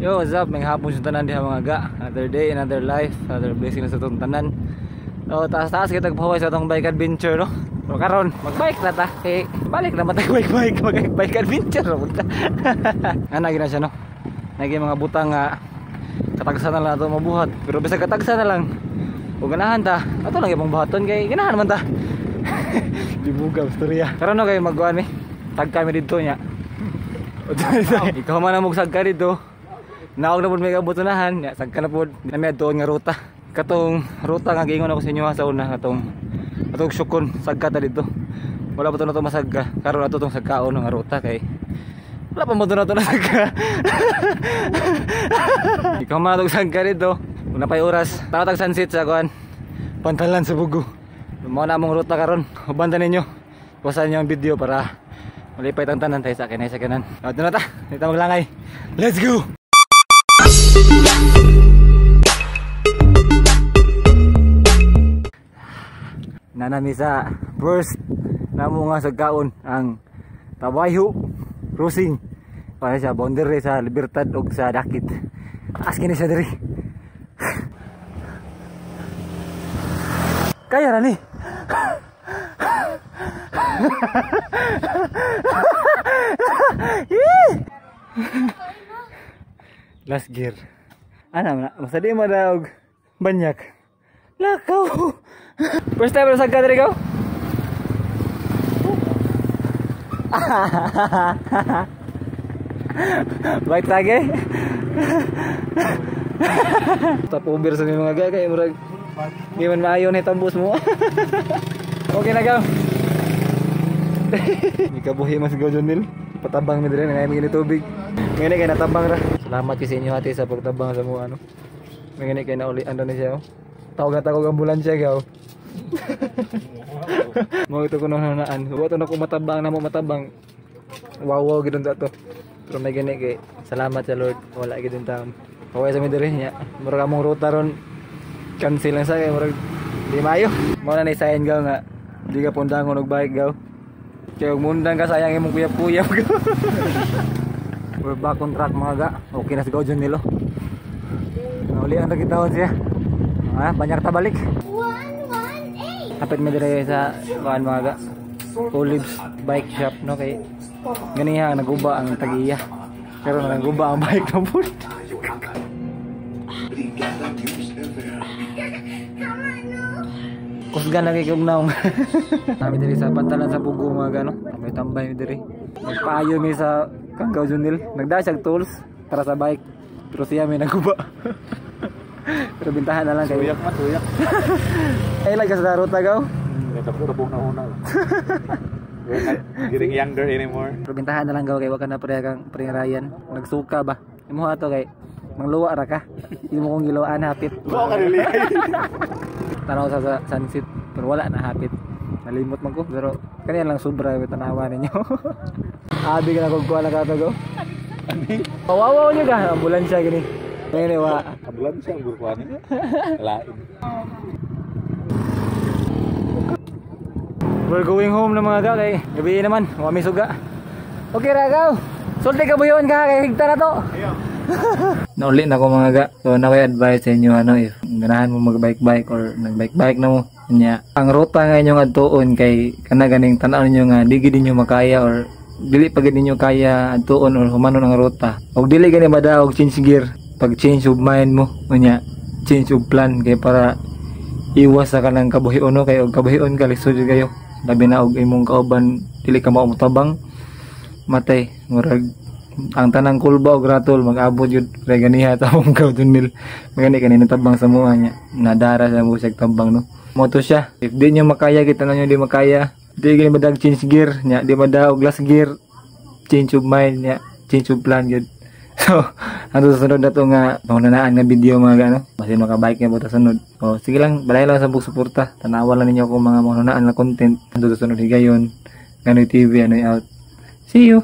Yo, what's up? May hapon sa tanan diha, mga ga. Another day, another life, another blessing na sa atong tanan. So, taas-taas kita pagpahuway sa atong bike adventure, no? Pero karon, magbike na ta. Kay balik na matag bike bike, mag bike adventure ra ta. Ana gina siya, no? Nagi mga butang nga katagsa na lang ato mabuhat. Pero bisag katagsa na lang, ug ganahan ta, ato lang ipong buhaton kay ganahan man ta. Dibuga istorya. Karon, no, kay magkuan mi. Tag kami didto nya. Ikaw man ang mugsagka dito. Naog na pud may kabutunahan, ya sagka na pud. Na may adtuon nga ruta. Katong ruta nga giingon ako sa inyo ha, sa una katong atong sukon, sagka ta dito. Wala pa to na to masagka. Karon ato tong sagkaon nga ruta kay wala pa mo to na to nasagka. Ikaw man atong sagka dito. Una pa'y oras. Tawag tag sunset sa kuan. Pantalan sa Bugo. Mao na among ruta karon. Uban ta ninyo. Pasahan niyo ang video para malipay tang tanan tayo sa akin ay sa kanan. Ato na ta. Dito maglangay. Let's go. Nanami sa first namo nga sagkaon, ang Tabayho Crossing. Para sa boundary sa Libertad ug sa Dakit. Taas kini siya diri. Kaya ra ni. Last gear. Ana man, basta di mo daog banyak. Lakaw. First time sa diri ko. Bike tage. Top over sa mga ga kay murag di man maayo ni tambus mo. Okay na gaw. Ikabuhi mas gaw Jonil. Patabang mi dire ngay mi tubig. Ngene kay natabang ra. Salamat kay sa inyo ate sa pagtabang sa mo ano. Ngene kay nauli ano ni siya. Tawag na tawag ambulansya gaw. Mo ito ko nunaan. Wa to na ko matabang na mo matabang. Wow wow gid to. Pero may gani kay salamat sa Lord. Wala gid taon. Kaway sa mi diri nya. Murag among ruta ron cancel lang sa kay murag di maayo. Mao na ni sayon gaw nga di ka pundangon og bike gaw. Kay og mundang ka sayang imong kuyap-kuyap gaw. We're back on track, mga ga. Okay na si Gaw Nilo. Naulian na kitawon siya. Ah, banyak ta balik. 118. Hapit mi dire sa kuan, mga ga. Olives Bike Shop, no, kay ganiha naguba ang tagiya. Pero naguba ang bike na pud. Kusgan lagi kog naong. Kami diri sa pantalan sa Bugo, mga ga, no. Tambay-tambay mi diri. Nagpaayo mi sa Kanggaw Junil. Nagdala siyag tools para sa bike. Pero siya may naguba. Pero bintahan na lang kayo. Tuyak man, tuyak. Ay lang ka sa ruta gaw. Tapos na una. We're not getting younger anymore. Pero bintahan na lang gaw kay wa ka na pareha kang pareha Ryan. Nagsuka ba? Imo ato kay mangluwa ra ka. Imo kong giluwaan hapit. Wa ka dili. Tanaw sa sunset pero wala na hapit. Nalimot man ko pero kaniya lang sobra yung tanawa ninyo. Abi ka na kog kuha na ka to go. Kawawa niyo ka ambulansya gini. Ngene wa. Ambulansya ang gurkuan ni. Lain. We're going home na, mga ga, kay gabi naman, wa mi suga. Okay ra gaw. Sulti ka buyon ka kay higta na to. Nauli na ko, mga ga. So naway advice sa inyo ano, if ganahan mo mag-bike-bike or nag-bike-bike na mo nya, ang ruta nga inyong adtuon kay kana ganing tan-aw ninyo nga di gid ninyo makaya or dili pa gid ninyo kaya adtuon or humanon ang ruta. Og dili gani madaog, change gear. Pag change of mind mo unya, change of plan kay para iwas sa kanang kabuhion, no, kay og kabuhion ka lisod jud kayo. Labi na og imong kauban dili ka mao motabang, matay, murag ang tanang kulba og ratol mag-abot jud kay ganiha ta mong kaudunil. Magani kanina tabang sa mua niya, nadara sa mo siya tabang, no. Mo to siya, if di nyo makaya, kita na nyo di makaya, di gani madag change gear nya, di madaog last gear, change of mind nya, change of plan gyud. So ang susunod na to nga pangunanaan nga video, mga gano, basin makabike nga buta sunod. O sige lang, balay lang sa buong suporta, tanawa lang ninyo akong mga pangunanaan na content. Ang susunod higayon, Ganoy TV, anoy out. See you.